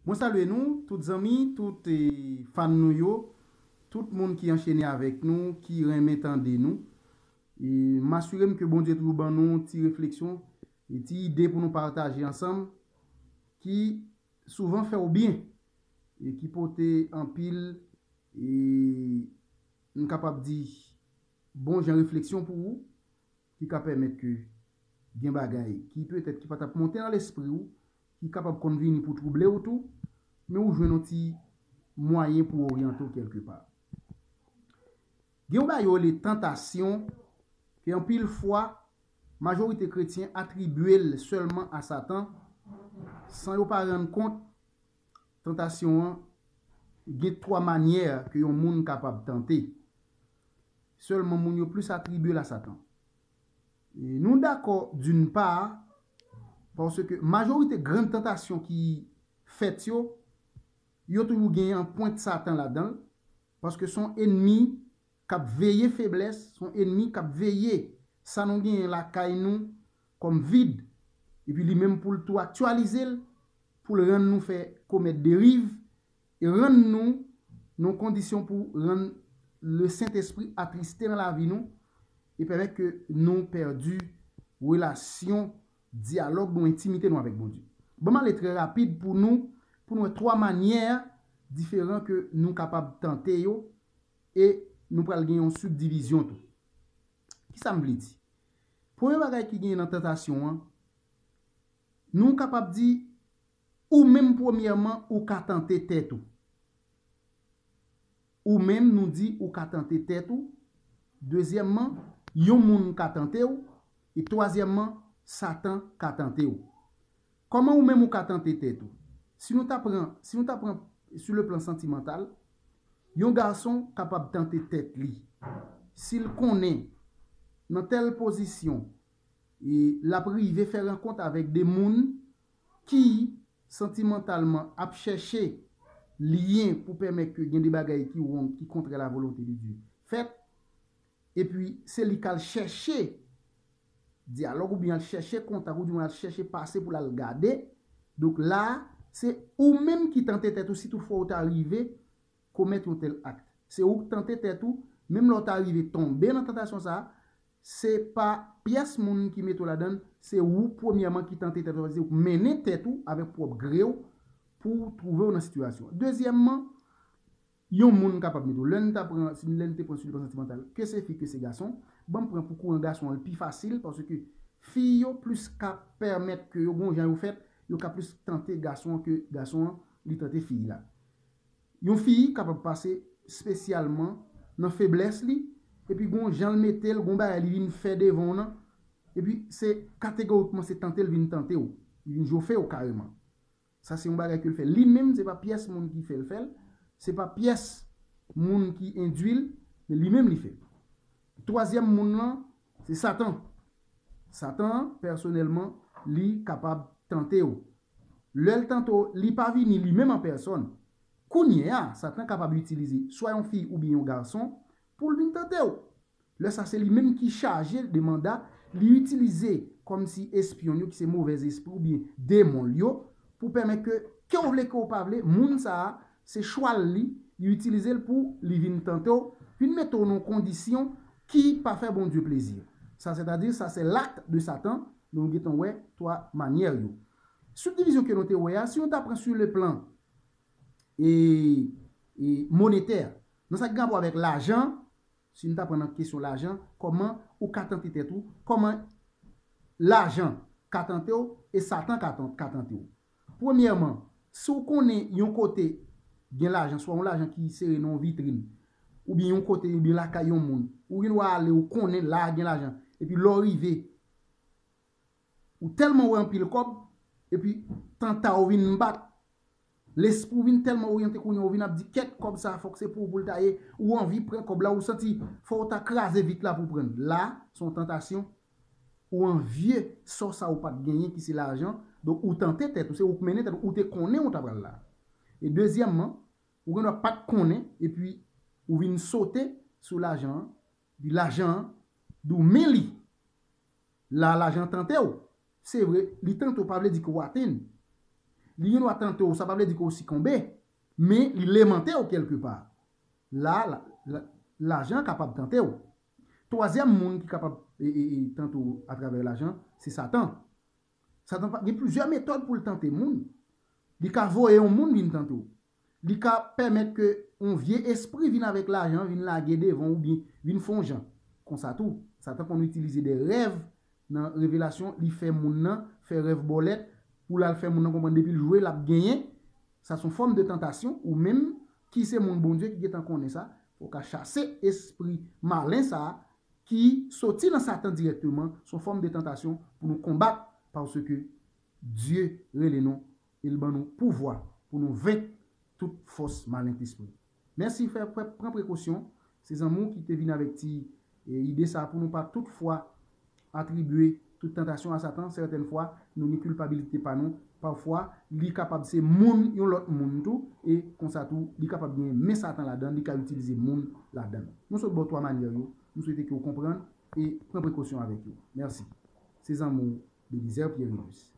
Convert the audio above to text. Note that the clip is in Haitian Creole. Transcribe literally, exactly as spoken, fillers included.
Mwen salye nou, tout zanmi, tout eh, fan nou yo, tout moun ki anchene avèk nou, ki renmen tande nou. E m asire m ke Bondye toujou ban nou ti refleksyon, e ti ide pou nou pataje ansanm, ki souvan fè w byen, e ki pote anpil, e m kapab di, bon jan refleksyon pou ou, ki ka pèmèt ke gen bagay ki petèt ki pa t ap monte nan lespri w, ki kapab konn vini pou twouble w tou, men ou jwenn yon ti mwayen pou oryante w kèlkepa. Gen yon bagay yo rele tantasyon, ke anpil fwa, majorite kretyen atribye l sèlman a Satan, san yo pa rann kont tantasyon an gen twa manyè ke yon moun kapab tante. Sèlman moun yo plis atribye l a Satan. E nou dakò, d'une part, paske majorite grann tantasyon ki fèt yo, yo toujou gen yon pwent Satan ladan l, paske se yon enmi k ap veye feblès, se yon enmi k ap veye sa nou genyen lakay nou kòm vid, epi li menm pou l tou aktyalize l, pou l rann nou fè komèt deriv, e rann nou nan kondisyon pou rann le Sentespri atriste nan lavi nou, e pèmèt ke nou pèdi relasyon, dyalòg nou, entimite nou avèk Bondye. Ban m ale trè rapid pou nou, pou nou wè twa manyè diferan ke nou kapab tante yo, e nou pral gen yon sibdivizyon tou. Kisa m vle di? Premye bagay ki genyen nan tantasyon an, nou kapab di, ou menm premyèman, ou ka tante tèt ou. Ou menm, nou di, ou ka tante tèt ou. Dezyèmman, yon moun ka tante w. E twazyèmman, Satan ka tante w. Kòman ou menm ou ka tante tèt ou? Si nou ta pran, si nou ta pran sou le plan santimantal, yon gason kapab tante tèt li. Si l konnen nan tèl pozisyon, e l ap rive fè rankont avèk de moun ki santimantalman ap chèche lyen pou pèmèt ke gen de bagay ki wrong, ki kontrè la volonte de Dye fèt, epi se li k al chèche dyalòg oubyen al chèche kontak oubyen al chèche pase pou l al gade. Donk la, se ou menm ki tante tèt ou si toutfwa ou ta rive komèt yon tèl ak. Se ou k tante tèt ou, menm lè w ta rive tonbe nan tantasyon sa a, se pa pyès moun ki mete w ladan l, se ou premyèman ki tante tèt ou, se ou k mennen tèt ou avèk pwòp gre w pou w twouve w nan sitiyasyon an. Dezyèmman, yon moun kapab mete w. Lè n ta pran, si lè n te pran sou le plan santimantal, ke se fi, ke se gason, ban m pran pou kouran gason an, l pi fasil, paske fi yo plis ka pèmèt ke yo gon jan yo fèt, yo ka plis tante gason an ke gason an li tante fi la. Yon fi kapab pase espesyalman nan feblès li, epi gon jan l mete l, gon bagay li vin fè devan w nan, epi se kategorikman se tante l vin tante w, li vin jofe w kareman. Sa se yon bagay ke l fè li menm, se pa pyès moun ki fè l fè l, se pa pyès moun ki endui l, men li menm li fè l. Twazyèm moun lan, se Satan. Satan an, pèsonèlman, li kapab tante w. Lè l tante w, li pa vini li menm an pèsòn. Kounye a, Satan kapab itilize swa yon fi oubyen yon gason pou l vin tante w. Lè sa, se li menm ki chaje de manda, li itilize kòmsi espyon l yo, ki se movèzespri oubyen demon l yo, pou pèmèt ke, ke w vle, ke w pa vle, moun sa a, se chwal li, li itilize l pou li vin tante w, vin mete w nan yon kondisyon ki pa fè Bondye plezi. Sa, sètadi, sa se l'acte de Satan, nou gentan wè twa manyè yo. Sibdivizyon ke nou te wè a, si nou ta pran sou le plan e, e monetè, nan sa ki gen rapò avèk lajan, si nou ta pran nan kesyon lajan, kòman ou ka tante tèt ou, kòman lajan ka tante w e Satan ka tan- ka tante w. Premyèman, si w konnen yon kote gen lajan, swa yon lajan ki sere nan yon vitrin, oubyen yon kote, oubyen lakay yon moun, ou gen dwa ale, ou konnen la a gen lajan, epi lè w rive, ou tèlman wè anpil kòb, epi tanta w vin bat, lespri w vin tèlman oryante kounye a, ou vin ap di, kèt, kòb sa a fòk se pou ou pou l ta ye, ou anvi pran kòb la, ou santi fò w ta kraze vit la pou w pran l. La, se yon tantasyon, ou anvye sò sa ou pa t genyen ki se lajan, donk ou tante tèt ou, se ou k mennen tèt ou, ou te konnen ou ta pral la. E dezyèmman, ou gen dwa pa t konnen, epi ou vin sote sou lajan an, epi lajan an di w men li. La, lajan tante w. Se vre, li tante w pa vle di ke w atenn. Li gen dwa tante w, sa pa vle di ke w sikonbe, men li lemante w kèlkepa. La, la, la, lajan kapab tante w. Twazyèm moun ki kapab e, e, e, tante w atravè lajan, se Satan. Satan pa- gen plizyè metòd pou l tante moun. Li ka voye yon moun vin tante w. Li ka pèmèt ke yon vye espri vin avèk lajan, vin lage devan w oubyen vin fè yon jan. Konsa tou, Satan konn itilize de rèv nan revelasyon, li fè moun nan fè rèv bòlèt pou l al fè moun nan konprann depi l jwe, l ap genyen. Sa se yon fòm de tantasyon, ou menm ki se moun Bondye ki gentan konnen sa, fò w ka chase espri malen sa a ki soti nan Satan dirèkteman, se yon fòm de tantasyon pou nou konbat, paske Dye rele nou e l ban nou pouvwa pou nou venk tout fòs malentespri. Mèsi, frè, frè, pran prekosyon. Se zanmi w ki te vin avèk ti e, ide sa a pou nou pa tout fwa atribye tout tantasyon a Satan. Sètèn fwa, nou gen kilpabilite pa nou. Pafwa, li kapab se moun yon lòt moun tou, e konsa tou, li kapab gen men Satan ladan, li ka itilize moun ladan. Nou sot ba w twa manyè yo, nou swete ke w konprann e pran prekosyon avèk yo. Mèsi. Se zanmi w, Belizaire Pierre Rilus.